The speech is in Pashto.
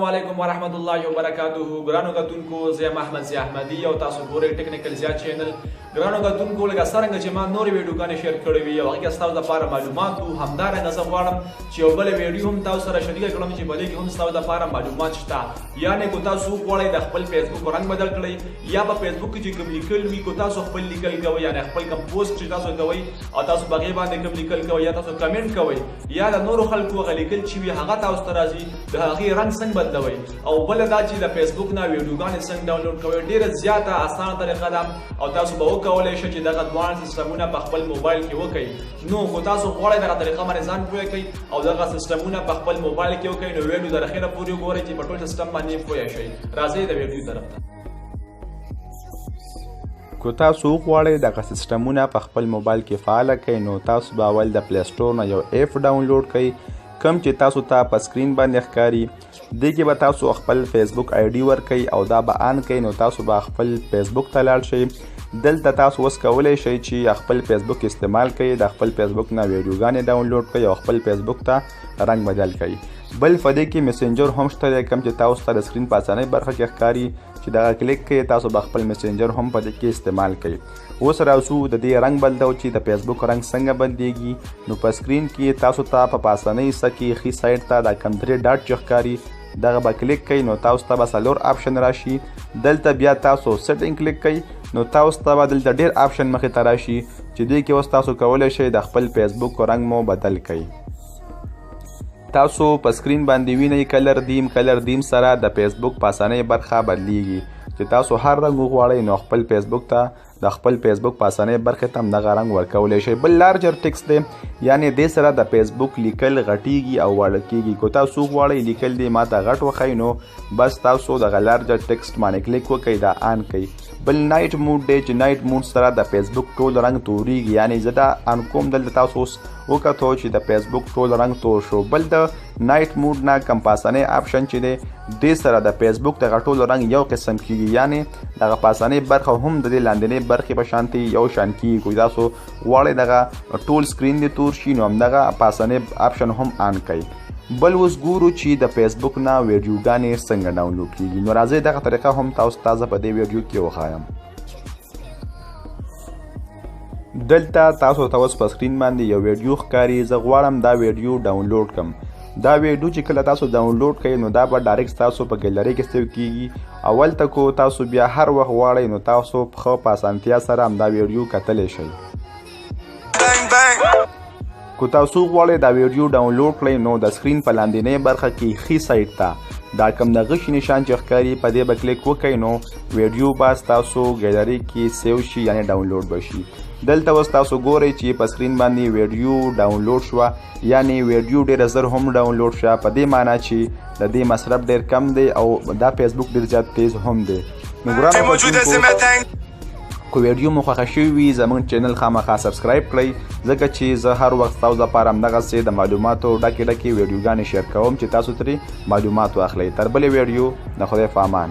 علیکم ورحمت الله وبرکاته. ګرانو کتونکو، زه یم احمد ضیا احمدي او تاسو ګورئ ټیکنیکل ضیا چینل. ګرانو کتونکو، لکه څرنګه چې ما نورې ویډیوګانې share کړې وي او هغې کې ستاسو لپاره معلومات وو، همدارنګه زه غواړم چې یو بله ویډیو هم تاسو سره شریکه کړم چې په دې کې هم ستاسو لپاره معلومات شته. یعنې که تاسو وغواړئ د خپل فیسبوک رنګ بدل کړئ یا په فیسبوک کې چې کوم لیکل وي، که تاسو خپل لیکل کوئ، یعنې خپل کوم پوسټ چې تاسو کوئ او تاسو په هغې باندې کوم لیکل کوئ یا تاسو کمنټ کوئ یا د نورو خلکو هغه لیکل چې وي هغه تاسو ته راځي، د هغې رنګ څنګه بدلوئ، او بله دا چې د فیسبوک نه ویډیوګانې څنګه ډاونلوډ کوئ. ډېره زیاته اسانه طریقه ده او تاسو به وکولی شئ چې دغه دواړه سیستمونه په خپل موبایل کې وکړئ. نو که تاسو غواړئ دغه طریقه باندې ځان پوه کړئ او دغه سیستمونه په خپل موبایل کې وکړئ، نو ویډیو تر اخره پورې وګورئ چې په ټول سیستم باندې پوه شئ. راځئ د ویډیو طرف ته. که تاسو وغواړئ دغه سیستمونه په خپل موبایل کې فعاله کړئ، نو تاسو به اول د Play Store نه یو app ډاونلوډ کړئ، کوم چې تاسو ته په سکرین باندې ښکاري. دې کې به تاسو خپل فیسبوک ID ورکئ او دا به on کړئ، نو تاسو به خپل فیسبوک ته لاړ شئ. دلته تاسو اوس کولی شئ چې خپل فیسبوک استعمال کړئ، د خپل فیسبوک نه ویډیوګانې ډاونلوډ کړئ او خپل فیسبوک ته رنګ بدل کړئ. بل په دې کې میسنجر هم شته دی، کوم چې تاسو ته د سکرین په اسانۍ برخه کې ښکاري چې دغه کلیک کړئ، تاسو به خپل میسنجر هم په دې کې استعمال کړئ. اوس راځو د دې رنګ بدلو چې د فیسبوک رنګ څنګه بدلیږي. نو په سکرین کې تاسو ته په پاسنۍ حصه کې ښي سایډ ته دا کوم درې ډاټ چې ښکاري دغه به کلیک کړئ، نو تاسو ته به څلور option راشي. دلته بیا تاسو setting کلیک کړئ، نو تاسو ته به دلته ډېر option مخې ته راشي چې دې کې اوس تاسو کولی شئ د خپل فیسبوک رنګ مو بدل کړئ. تاسو په سکرین باندې وینئ color theme، color theme سره د فیسبوک پاسنۍ برخه بدلیږي چې تاسو هر رنګ وغواړئ نو خپل فیسبوک ته د خپل فیسبوک پاسنۍ برخې ته هم دغه رنګ ورکولی شئ. بل larger text دی، یعنې دې سره د فیسبوک لیکل غټیږي او واړه کیږي. که تاسو غواړئ لیکل دې ما ته غټ وښایي، نو بس تاسو دغه larger text باندې کلیک وکړئ، دا on کړئ. بل night mode دی چې night mode سره د فیسبوک ټول رنګ تورېږي، یعنې زه دا on کوم، دلته تاسو اوس وکتو چې د فیسبوک ټول رنګ تور شو. بل د night mode نه کوم پاسنی option چې دی، دې سره د فیسبوک دغه ټول رنګ یو قسم کیږي، یعنې دغه پاسنۍ برخه هم د دې لاندینۍ برخې په شانتې یو شان کیږي. که تاسو غواړئ دغه ټول سکرین دې تور شي، نو همدغه پاسنۍ option هم on کړئ. بل اوس ګورو چې د فیسبوک نه ویډیوګانې څنګه ډاونلوډ کیږي. نو راځئ دغه طریقه هم تاسو ته زه په دې ویډیو کې وښایم. دلته تاسو ته اوس په سکرین باندې یو ویډیو ښکاري. زه غواړم دا ویډیو ډاونلوډ کړم. دا ویډیو چې کله تاسو ډاونلوډ کړئ، نو دا به direct ستاسو په ګیلری کې save کیږي او هلته کو تاسو بیا هر وخت غواړئ نو تاسو ښه په اسانتیا سره همدا ویډیو کتلی شئ. که تاسو غواړئ دا ویډیو ډاونلوډ کړئ، نو د سکرین په لاندینۍ برخه کې ښي سایډ ته دا کوم د غشي نشان چې ښکاري په دې به کلیک وکړئ، نو ویډیو به ستاسو ګیلری کې save شي، یعنې ډاونلوډ به شي. دلته اوس تاسو ګورئ چې په سکرین باندې ویډیو ډاونلوډ شوه، یعنې ویډیو ډېره زر هم ډاونلوډ شوه، په دې معنی چې د دې مصرف ډېر کم دی او دا فیسبوک ډېر زیات تیز هم دی. نو ګرانو کتونکو، که ویډیو مو خوښه شوې وي زموږ چینل خامخا subscribe کړئ، ځکه چې زه هر وخت ستاسو لپاره همدغسې د معلوماتو ډکې ډکې ویډیوګانې share کوم چې تاسو ترې معلومات واخلئ. تر بلې ویډیو د خدای په امان.